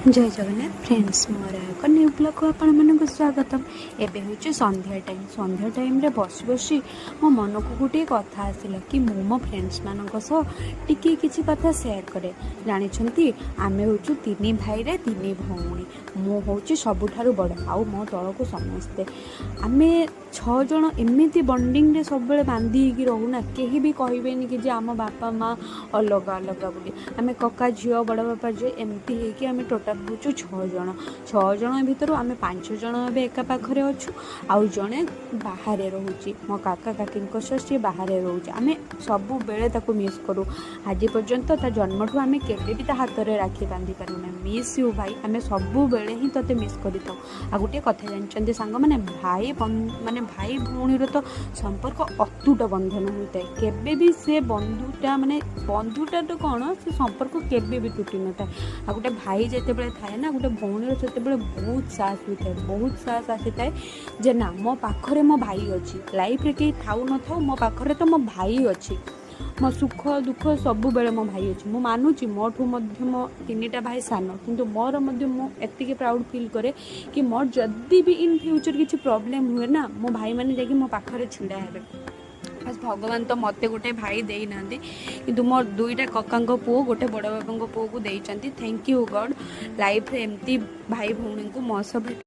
ଜୟ Jagannath friends, ମୋର ଏକ new ବ୍ଲଗ୍କୁ ଆପଣମାନଙ୍କୁ ସ୍ୱାଗତମ। ଏବେ ହେଉଛି ସନ୍ଧ୍ୟା ଟାଇମ୍। ସନ୍ଧ୍ୟା ଟାଇମ୍ରେ ବସି ବସି ମୋ ମନକୁ ଗୋଟିଏ କଥା ଆସିଲା କି ମୁଁ ମୋ ଫ୍ରେଣ୍ଡସ୍ମାନଙ୍କ ସହ ଟିକିଏ କିଛି କଥା ସେୟାର କରେ। ଜାଣିଛନ୍ତି, ଆମେ ହେଉଛୁ ତିନି ଭାଇରେ ତିନି ଭଉଣୀ। ମୁଁ ହେଉଛି ସବୁଠାରୁ ବଡ଼ ଆଉ ମୋ ତଳକୁ ସମସ୍ତେ। ଆମେ ଛଅ ଜଣ ଏମିତି ବଣ୍ଡିଙ୍ଗରେ ସବୁବେଳେ ବାନ୍ଧି ହେଇକି ରହୁନା, କେହି ବି କହିବେନି କି ଯେ ଆମ ବାପା ମା ଅଲଗା ଅଲଗା ବୋଲି। ଆମେ କକା ଝିଅ, ବଡ଼ ବାପା ଝିଅ, ଏମିତି ହେଇକି ଆମେ ଟୋଟାଲ୍ ହେଉଛୁ ଛଅ ଜଣ। ଛଅ ଜଣ ଭିତରୁ ଆମେ ପାଞ୍ଚ ଜଣ ଏବେ ଏକା ପାଖରେ ଅଛୁ ଆଉ ଜଣେ ବାହାରେ ରହୁଛି। ମୋ କାକା କାକିଙ୍କ ସହ ସିଏ ବାହାରେ ରହୁଛି। ଆମେ ସବୁବେଳେ ତାକୁ ମିସ୍ କରୁ। ଆଜି ପର୍ଯ୍ୟନ୍ତ ତା ଜନ୍ମଠୁ ଆମେ କେବେ ବି ତା ହାତରେ ରାକ୍ଷୀ ବାନ୍ଧି ପାରୁନା। ମିସ୍ you ଭାଇ, ଆମେ ସବୁବେଳେ ହିଁ ତୋତେ ମିସ୍ କରିଥାଉ। ଆଉ ଗୋଟିଏ କଥା ଜାଣିଛନ୍ତି ସାଙ୍ଗମାନେ, ଭାଇ ମାନେ ଭାଇ ଭଉଣୀର ତ ସମ୍ପର୍କ ଅତୁଟ ବନ୍ଧନ ହୋଇଥାଏ। କେବେ ବି ସେ ବନ୍ଧୁଟା, ମାନେ ବନ୍ଧୁଟା ତ କ'ଣ, ସେ ସମ୍ପର୍କ କେବେ ବି ତୁଟି ନଥାଏ। ଆଉ ଗୋଟେ ଭାଇ ଯେତେବେଳେ ଥାଏ ନା, ଗୋଟେ ଭଉଣୀର ସେତେବେଳେ ବହୁତ ସାହସ ହୋଇଥାଏ, ବହୁତ ସାହସ ଆସିଥାଏ ଯେ ନା, ମୋ ପାଖରେ ମୋ ଭାଇ ଅଛି। ଲାଇଫ୍ରେ କେହି ଥାଉ ନଥାଉ, ମୋ ପାଖରେ ତ ମୋ ଭାଇ ଅଛି। ମୋ ସୁଖ ଦୁଃଖ ସବୁବେଳେ ମୋ ଭାଇ ଅଛି। ମୁଁ ମାନୁଛି, ମୋଠୁ ମଧ୍ୟ ମୋ ତିନିଟା ଭାଇ ସାନ, କିନ୍ତୁ ମୋର ମଧ୍ୟ ମୁଁ ଏତିକି ପ୍ରାଉଡ଼ ଫିଲ୍ କରେ କି ମୋର ଯଦି ବି ଇନ୍ ଫ୍ୟୁଚର୍ କିଛି ପ୍ରୋବ୍ଲେମ୍ ହୁଏ ନା, ମୋ ଭାଇମାନେ ଯାଇକି ମୋ ପାଖରେ ଛିଡ଼ା ହେବେ। ବାସ୍, ଭଗବାନ ତ ମୋତେ ଗୋଟେ ଭାଇ ଦେଇନାହାନ୍ତି, କିନ୍ତୁ ମୋ ଦୁଇଟା କକାଙ୍କ ପୁଅ, ଗୋଟେ ବଡ଼ ବାପାଙ୍କ ପୁଅକୁ ଦେଇଛନ୍ତି। Thank you God, ଲାଇଫ୍ରେ ଏମିତି ଭାଇ ଭଉଣୀଙ୍କୁ ମୋ ସହ ଭେଟ